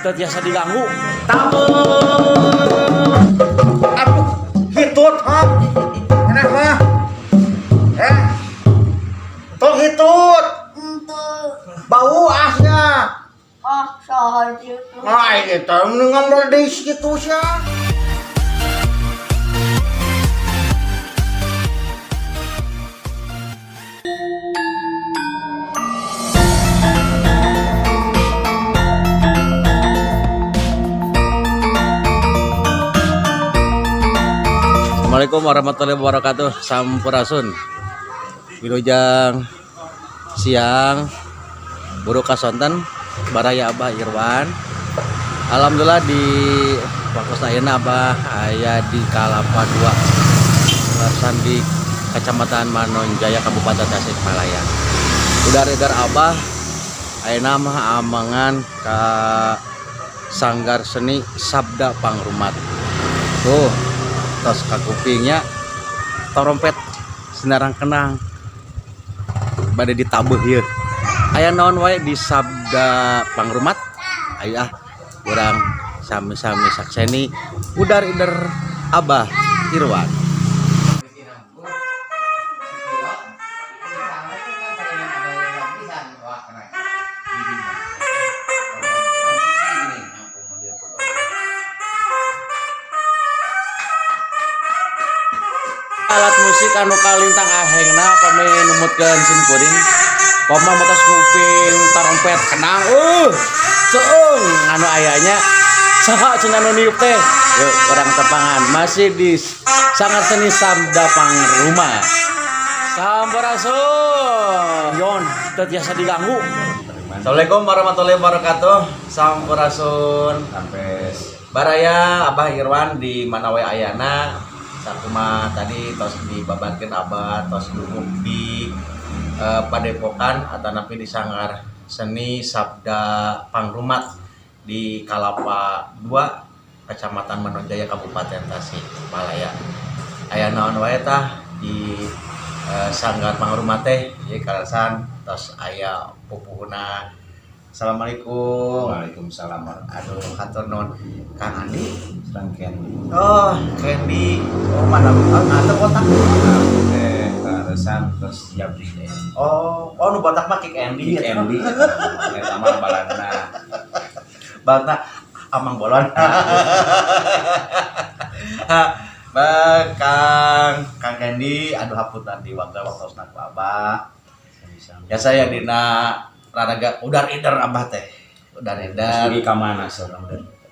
Teu tiasa diganggu. Aduh, hitut, ha? Enak mah. Eh. Tong hitut. Bau asnya. Ah, saha gitu. Ah, ini teh mending gitu sia. Assalamualaikum warahmatullahi wabarakatuh. Sampurasun. Wilujeng siang. Buru kasonten baraya Abah Irwan. Alhamdulillah di waktu ayeuna Abah aya di Kalapa 2. Kawasan di Kecamatan Manonjaya, Kabupaten Tasikmalaya. Udar-udar Abah ayeuna mah amangan ka Sanggar Seni Sabda Pangrumat. Tuh, tos kakupingnya trompet sinarang kenang bade ditabeuh ieu. Aya naon wae di Sabda Pangrumat? Ayo ah, urang sami-sami sakseni udar-ider Abah Irwan. Alat musik anu kalintang ahengna pami numutkeun sim kuring, pama matos nguping trompet kenang, ceung anu ayanya saha cenah nu niup teh. Yuk urang tepangan masih di Sanggar Seni Sabda Pangruma. Sampurasun. Yon, teu tiasa diganggu. Assalamualaikum warahmatullahi wabarakatuh. Sampurasun. Sampai Baraya Abah Irwan di mana wae ayana. Sakuma tadi tos dibabatkeun Abah tos duguk di Padepokan atanapi di Sanggar Seni Sabda Pangrumat di Kalapa 2, Kecamatan Manonjaya, Kabupaten Tasikmalaya. Aya naon wae tah di Sanggar Pangrumat teh? Ieu kalasan tos aya pupuhuna. Assalamualaikum. Waalaikumsalam. Aduh, hatur nuhun Kang Andi. Sareng Candy. Oh, Candy. Oh, mana atau kotak? Teh kaleresan terus Jabri teh. Oh, oh nu botak mah Kick Andy. Kick Andy eta mah balana. Balana Amang Bolon. Ba Kang Kang Candy, aduh hapunten di waktu waktosna ku Abah. Ya saya dina raraga udar ider Abah teh. Udar ider. Dugi ka mana seorang?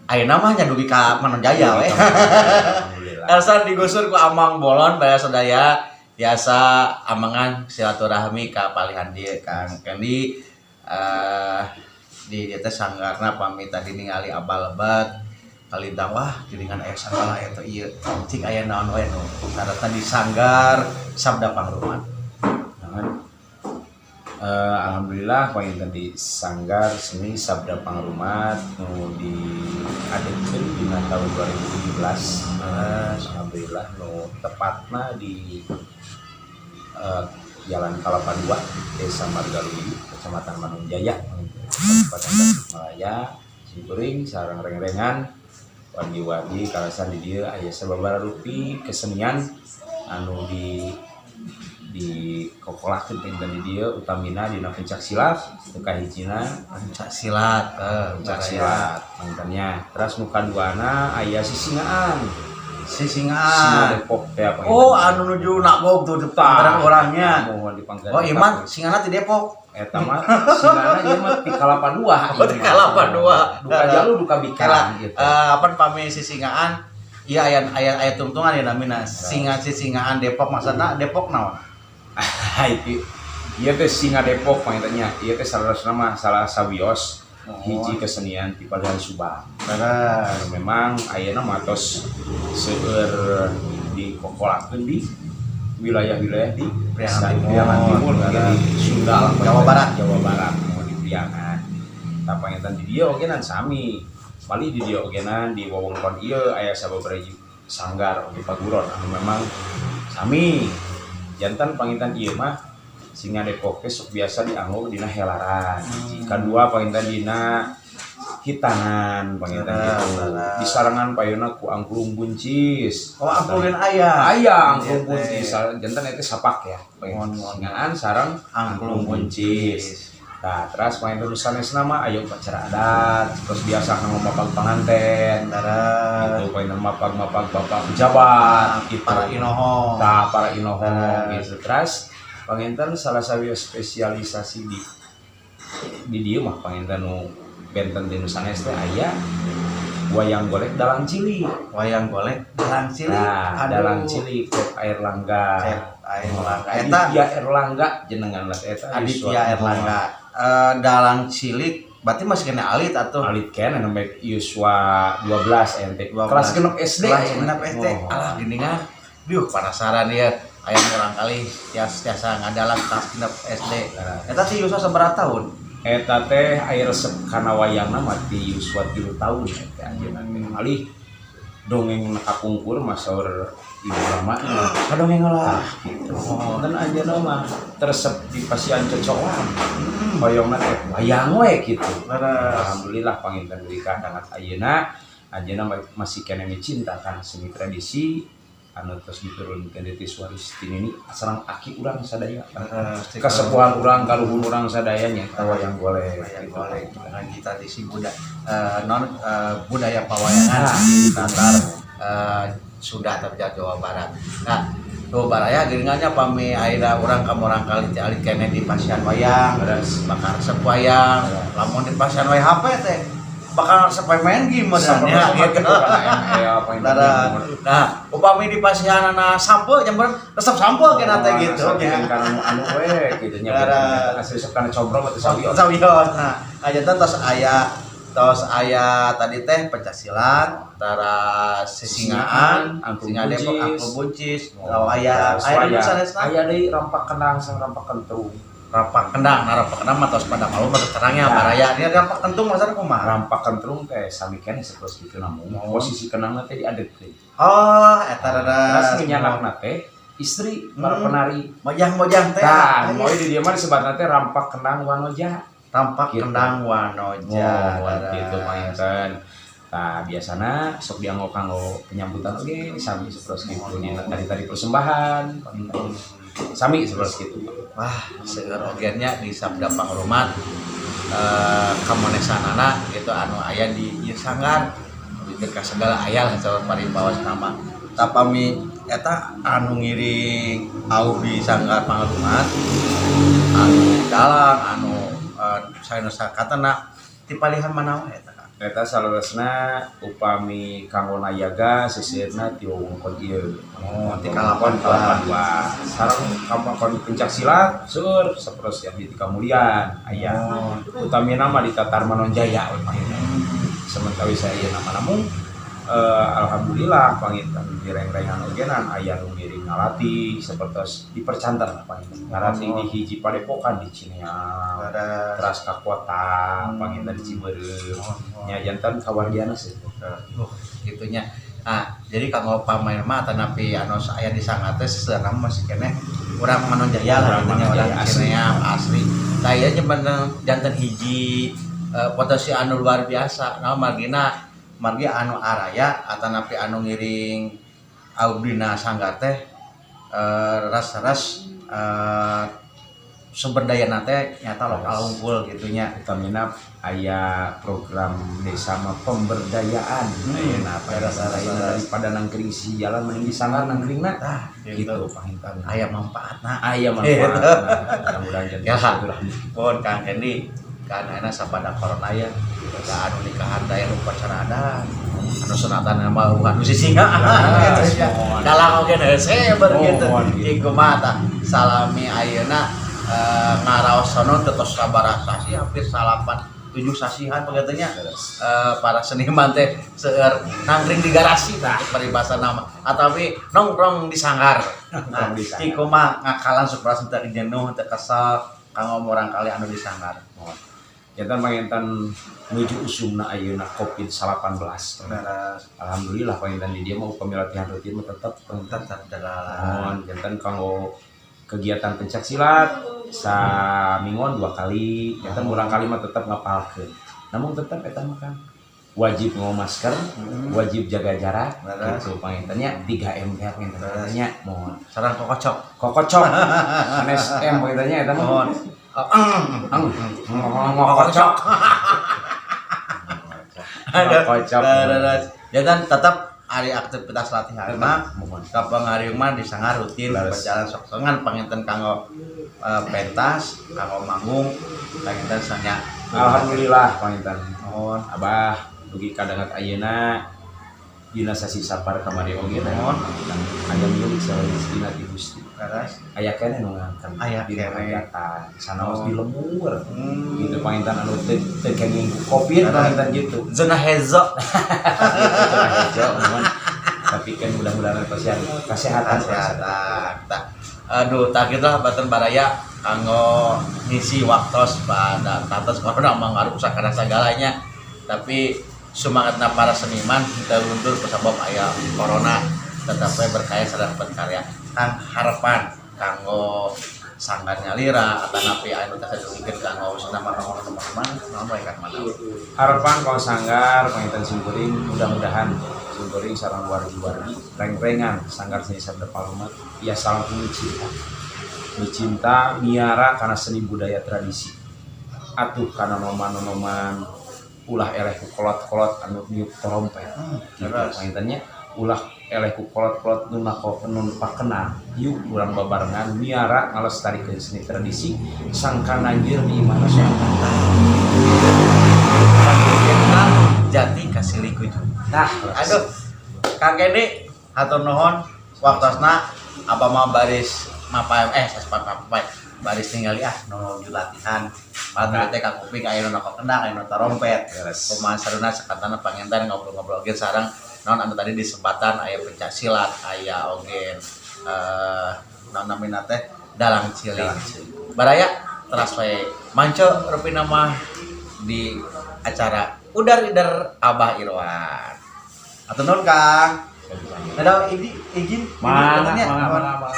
Ayeuna mah nya dugi ka Manonjaya we. Alhamdulillah. Elsan digusur ku Amang Bolon baya sadaya biasa amangan silaturahmi ka palihan dieu Kang Kendi, di dieu teh sanggarna. Pami tadi ningali Abah lebat kalintang, wah geuningan aya sanggar eta ieu, cik aya naon wae nu syaratna di Sanggar Sabda Pangrumat? Jangan. Alhamdulillah panginten di Sanggar Seni Sabda Pangrumat nu diadekeun dina tahun 2017. Alhamdulillah nu tepatna di Jalan Kalapa 2, Desa Margaluyu, Kecamatan Manonjaya, Kabupaten Tasikmalaya. Simkuring sareng rengrengan wargi-wargi kalasan di dieu aya sababaraha rupi kesenian anu di kokolakeun pinten di dieu, utamina dina pencak silat nu kahijina. Pencak silat, Pencak silat pangintennya, terus nu kaduana aya sisingaan. Sisingaan. Singa Depok teh apa. Oh, anu nuju nagog tuh di pangkalan orangnya. Mohon di pangkalan. Oh, iman singana di Depok. Eta mah singana ieu mah di Kalapa 2. Oh, di Kalapa 2. Duka jalu duka Kela, bikang gitu. Apa pami sisingaan? Iya, aya aya aya tungtungan ya namina. Singa sisingaan Depok maksudna Depok naon? Itu ieu teh Singa Depok pangintennya. Ieu teh salah mah salah sawios hiji kesenian ti Palihan Subang. Bener. Anu memang ayeuna mah tos seueur dikokolakeun di wilayah-wilayah di Priangan Timur. Priangan Timur, di Sunda lah, Jawa Barat. Jawa Barat mau di Priangan. Tah panginten di dieu oge nan sami. Palih di dieu oge nan di wewengkon ieu aya sababaraha sanggar oge paguron anu memang sami. Janten panginten ieu mah Singa Depok teh sok biasa dianggo dina helaran. Kadua panginten dina Hitanan panginten gitu. Disarengan payuna ku angklung buncis. Oh, angklungin aya. Aya angklung Iya, teh. buncis, janten eta sapak ya. Mohon, mohon. Singaan sareng angklung buncis. Nah, terus panginten nu sanesna mah aya upacara adat, terus biasa kanggo mapag panganten. Leres. Gitu panginten mapag-mapag bapak pejabat gitu. Para inohong. Tah, para inohong Leres. gitu. Terus panginten salah satu spesialisasi di dieu mah panginten nu benten di nu sanes teh aya wayang golek dalang cilik. Wayang golek dalang cilik. Nah, Aduh. dalang cilik Cep Airlangga. Cep Airlangga. Eta Aditya Erlangga jenengan lah eta. Aditya Erlangga. Dalang cilik berarti masih kena alit atau Alit keneh nembe yuswa 12 ente. 12. Kelas 6 SD. Kelas 6 SD. Oh. Alah gini kan. Duh, penasaran ya. Aya murang kali tiasa ngadalang kelas 6 SD. Nah. Eta sih yuswa sabaraha tahun? Eta teh aya resep kana wayangna mah ti yuswa 3 tahun eta anjeunna teh. Alih dongeng kapungkur mah saur ibu lama Kadongeng lah. gitu. Dan anjeunna mah teresep di pasian cocokan. Hoyongna teh wayang we gitu. Leres. Alhamdulillah panginten dugi ka dangat ayeuna anjeunna masih keneh cinta kana seni tradisi anu terus diturunkeun ti waris ti nini sareng aki urang sadaya. Leres. Kasepuhan urang, kaluhur urang sadaya nyaeta wayang golek. Wayang gitu. golek lagi tradisi budaya non budaya pawayangan Nah. di Tatar Sunda atau Jawa Barat. Nah, Jawa Barat ya geuningannya pami ayeuna urang ka murang kali teh alit keneh di pasian wayang, Leres. bakal resep wayang, lamun di pasian wayang HP teh bakal resep main game Sama ya gitu gitu. kan aya apa yang Nah, upami di pasianana sampo nyamper resep sampo kena teh gitu. Ya kana anu we gitu nya. Leres. Resep kana cobrok atau sawion. Sawion. Nah, aja teh tos aya tadi teh pencak silat, antara sisingaan, Angklung singa Depok, buncis. angklung buncis, Oh, aya terus aya wayang. nu sanesna Aya deui rampak kendang sareng rampak kentung. rampak kendang, nah rampak kendang mah tos pada malu mah terangnya Nah. baraya. Dia rampak kentung maksudna kumaha? Rampak kentrung teh sami keneh sapertos kitu namun posisi kendangna teh diadegkeun. Oh, eta rada. Terus nu nyanakna teh istri para penari. Mojang-mojang teh. Tah, moe di dieu mah disebutna teh rampak kendang wanoja. Rampak Gitu. kendang wanoja. Oh, gitu panginten. Tah, biasana sok dianggo kanggo penyambutan oge sami sapertos kitu dina tari-tari persembahan panginten. Sami sapertos kitu. Wah, seueur oge nya di Sabda Pangrumat kamonesanana gitu anu aya di ieu sanggar. Bikin ka segala aya lah saur paribawas nama. Tapami eta anu ngiring au di sanggar Pangrumat anu dalang anu saena katana ti palihan mana wae eta Kak? Eta saleresna upami kanggo nayaga seseueurna ti wewengkon ieu. Oh, ti Kalapan Kalapan Dua. Sareng kampakon pencak silat seueur sapertos yang di Kamulian aya. Oh. Utamina mah di Tatar Manonjaya we panginten. Sementara saya nama namun alhamdulillah panginten di reng-rengan ogenan aya nu ngiring ngalatih sapertos di percanten lah panginten. Ngalatih di hiji padepokan di Cineam. Ada Teras ka kota panginten di Ciberem. Nya janten kawargiana sih. Gitunya. Nah, jadi kanggo pamain mah tanapi anu aya di sanggar teh seseueurna masih keneh urang Manonjaya lah Urang gitunya, Manonjaya urang asli. Cineam asli. Tah ieu janten hiji potensi anu luar biasa. Nah, margina margi anu araya atanapi anu ngiring audina sanggar teh ras-ras sumber daya teh nyata lokal unggul gitunya. Utamina aya program desa mah pemberdayaan. Ayeuna apa Beres, beres, beres. daripada nangkring si jalan mending di sanggar nangkringna Tah, gitu panginten. Aya manfaatna. Aya manfaatna. Mudah-mudahan jadi Ya. silaturahmi. Pun Kang Kendi kan ayeuna sapada corona ya da anu nikahan teh anu upacara adat anu sunatan mah bukan nu sisinga gitu ya. Mohon. Dalang oge hese ber gitu. Mohon, gitu. Cing kumaha tah salami ayeuna ngaraos sono teh tos sabaraha sasi hampir salapan tujuh sasihan begitu nya. Para seniman teh seueur nangkring di garasi tah paribasa nama atawi nongkrong di sanggar. Nah, Nongkrong di sanggar. cing kumaha ngakalan supaya teu jenuh teu kesel kanggo murang kali anu di sanggar. Mohon. Janten panginten menuju usumna ayeuna Covid-19. Beres. Alhamdulillah panginten di dieu mah upami latihan rutin mah tetep panginten. Tetap jalan. Mohon janten kanggo kegiatan pencak silat samingon 2 kali, janten murang kali mah tetep ngapalkeun. Namun tetap eta mah Kang wajib nganggo masker, wajib jaga jarak, gitu panginten nya, 3M teh panginten nya, mohon. Sareng kokocok. Kokocok sanes M panginten nya eta mah. Mohon. Ang ngokocok. Ngokocok. Leres. Ya kan tetap hari aktivitas latihan mah Mohon. kapangariung mah di sanggar rutin berjalan sok-sokan panginten kanggo pentas, kanggo manggung, panginten sanya. Alhamdulillah panginten. Mohon. Abah dugi kadangat ayeuna dina sasi Sapar kamari oge teh. Mohon. Aya milik sareng ti Gusti. Aya keneh nu ngangken Aya di keneh. hajatan sanaos Oh. di lembur. Gitu panginten anu teu teu kenging Covid panginten gitu. Zona hezo. Zona hejo mohon. Tapi kan mudah-mudahan kesehatan kesehatan. Kesehatan. Tah. Aduh, tak gitu lah batan baraya kanggo ngisi waktos pada tatos corona mah ngarusak kana sagalanya. Tapi semangatna para seniman teu luntur kusabab aya corona, tetap we berkarya sareng berkarya. Kang, harapan kanggo sanggar nyalira atau napi anu teh dugikeun kanggo khususna mah kanggo teman-teman naon wae kan mana? Harapan kau sanggar panginten simkuring, mudah-mudahan simkuring sareng wargi-wargi reng-rengan sanggar seni Sabda Paloma ya salah cinta cinta miara karena seni budaya tradisi atuh karena noman-noman ulah eleh ku kolot-kolot anu niup trompet gitu panginten nya, ulah eleh ku kolot-kolot nu nako nu pakenan. Yuk urang babarengan miara ngalestarikeun seni tradisi sangkan anjir di imahna sorangan. Jati kasilih kuju. Tah. Aduh, Kang Kendi, hatur nuhun waktosna. Apa mau baris mapay mapay baris ningali ah nu latihan. Padahal teh ka kuping aya nu noko kendang, aya nu trompet. Kumaha saruna sakatana panginten ngobrol-ngobrol oge sareng naon anu tadi disebatan, aya pencak silat, aya oge naon namina teh, dalang cilik. Baraya teras we manco rupina mah di acara Udar Ider Abah Irwan. Hatur nuhun, Kang. Ada ini izin Mana, katanya. mana, mana, mana.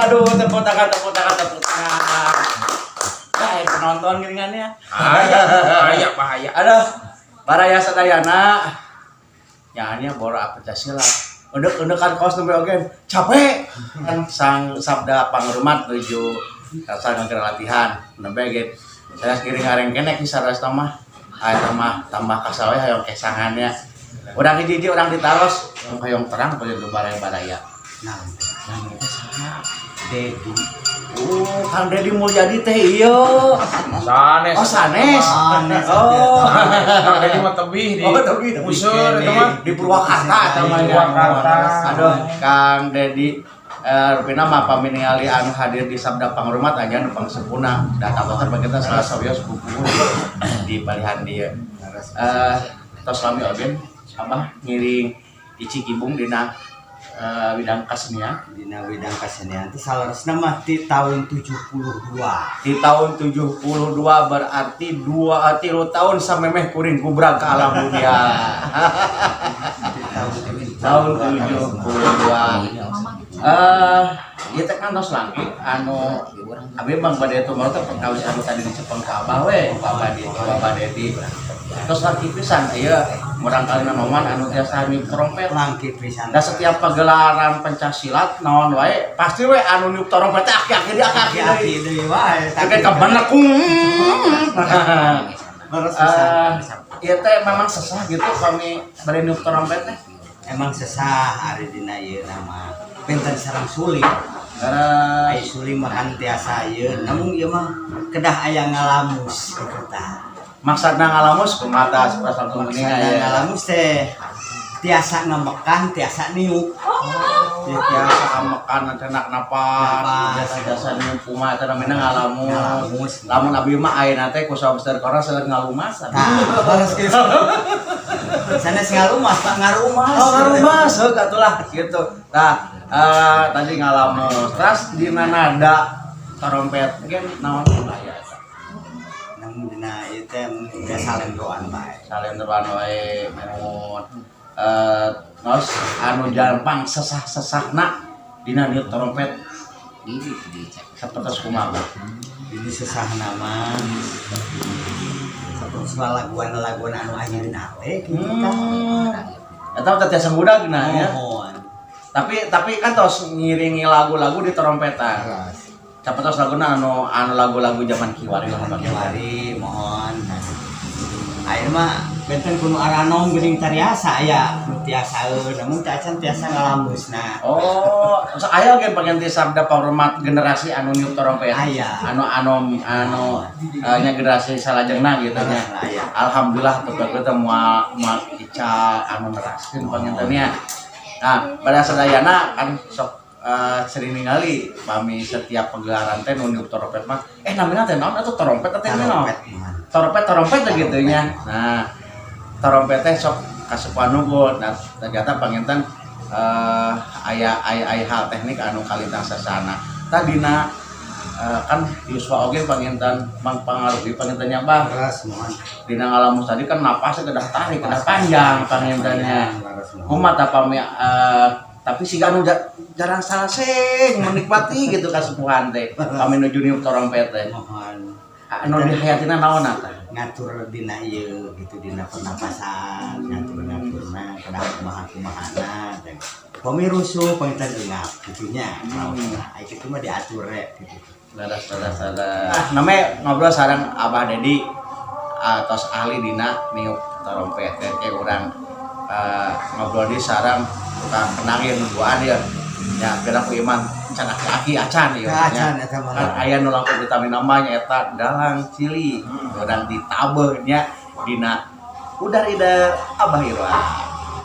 Aduh, tepuk tangan, tepuk tangan, tepuk tangan. Ya, penonton geringannya. Bahaya, bahaya, bahaya. Aduh, baraya sadayana. Nyaannya bora pencak silat. Undek-undek kan kaos nembe oge capek. Kan sang sabda pangrumat nuju rasa ngangker latihan. Nembe ge saya giring ngareng kenek di saras mah. Aya mah tambah kasal we hayang kesangannya. Urang hiji-hiji urang ditaros, hayang terang boleh baraya-baraya. Nah, Nah, itu saha? Dedi. Oh, Kang Dedi Mulyadi teh ieu. Sanes. Oh, sanes. Sanes. Oh. Kang Dedi mah tebih di. Oh, tebih. Museur itu mah. Di Purwakarta eta mah. Di Purwakarta. Aduh, Kang Dedi rupina mah pami ningali anu hadir di Sabda Pangrumat aja nu pangsepuna. Da tabotan kita salah sawios buku di palihan dieu. Tos lami oge abah ngiring Ici Kibung dina bidang kesenian. Dina widang kesenian itu saleresna mah di tahun 72. Di tahun 72 berarti 2 3 tahun samemeh kuring kubrag ke alam dunia. Di tahun 72. Tahun 72. Ieu teh kan tos langki anu abi bang bade tumaru teh perkawis anu tadi dicepeng ka abah we, Bapak di Bapak Dedi. Tos langki pisan ieu murangkali noman anu tiasa niup trompet. Langki pisan. Nah, setiap pagelaran pencak silat naon wae pasti we anu niup trompet teh aki-aki di aki-aki Aki-aki deui. deui wae. Kayak kebenekung. Leres pisan. Ieu teh memang sesah gitu kami bade niup trompet teh. Emang sesah ari dina ieu nama. Benten sareng suling. Karena Ai suling mah kan tiasa ieu, namun ieu mah kedah aya ngalamus gitu tah. Maksudna ngalamus kumaha tah, supaya langsung mending Maksudna aya. Ngalamus teh tiasa ngamekan, tiasa niup. Biasa amekan cenak napas. Napas. Jasa-jasa kumaha eta namina ngalamus. Ngalamus. Lamun abi mah ayeuna teh ku sabab corona seueur ngalumas. Nah, harus gitu. Sanes ngalumas, Pak, ngarumas. Oh, ngarumas, heuh atulah gitu. Nah, tadi ngalamus. Terus dina nada trompet mungkin naon aya eta? Namun dina ieu teh biasa salendroan bae. Salendroan wae mun nos anu jampang sesah-sesahna dina niup trompet sapertos kumaha? Jadi sesah nama sapertos lalaguan-lalaguan anu ayeuna we kitu tah. Eta teh tiasa ngudag nah ya. Mohon. Tapi kan tos ngiringi lagu-lagu di trompetan. Sapertos laguna anu anu lagu-lagu zaman kiwari lah. Kiwari mohon. Ayeuna mah benten kuno aranom geuning tariasa aya nu tiasaeun, namun teu acan tiasa ngalamusna. Oh, so aya oge pengen sabda pahormat generasi anu niup trompet. Aya. Anu anu anu nya generasi salajengna gitu nya. Aya. Alhamdulillah tuh teh moal moal ical anu neraskeun panginten nya. Nah, pada sadayana kan sok sering ningali pami setiap pegelaran teh nu niup trompet mah namina teh naon atuh, trompet teh naon? Trompet mohon. Trompet trompet teh gitu nya. Nah, trompet teh sok kasupan nunggu. Nah, ternyata panginten aya aya aya hal teknik anu kalintang sasana. Tadina kan yuswa oge panginten mangpangaruhi panginten nya, Bah. Leres mohon. Dina ngalamus tadi kan napasnya kedah tarik, kedah panjang pangintennya. Leres mohon. Kumaha tah pami tapi siga anu jarang salaseng menikmati gitu kasupuhan teh pami nuju niup trompet teh. Mohon. Anu dihayatina naon tah? Ngatur dina ieu gitu, dina pernapasan, ngatur-ngaturna kedah kumaha kumahana dan pami rusuh panginten eungap kitu nya. Nah, kitu mah diatur re gitu. Leres, leres, leres. Ah, namanya ngobrol sareng Abah Dedi atos ahli dina niup trompet teh kayak urang ngobrol di sareng tukang kendang nu duaan ya. Ya, pira ku iman can aki-aki acan ieu. Acan eta mah. Kan aya nu langkung vitamin namanya eta dalang cilik. Urang ditabeuh nya dina udar idar Abah Irwan.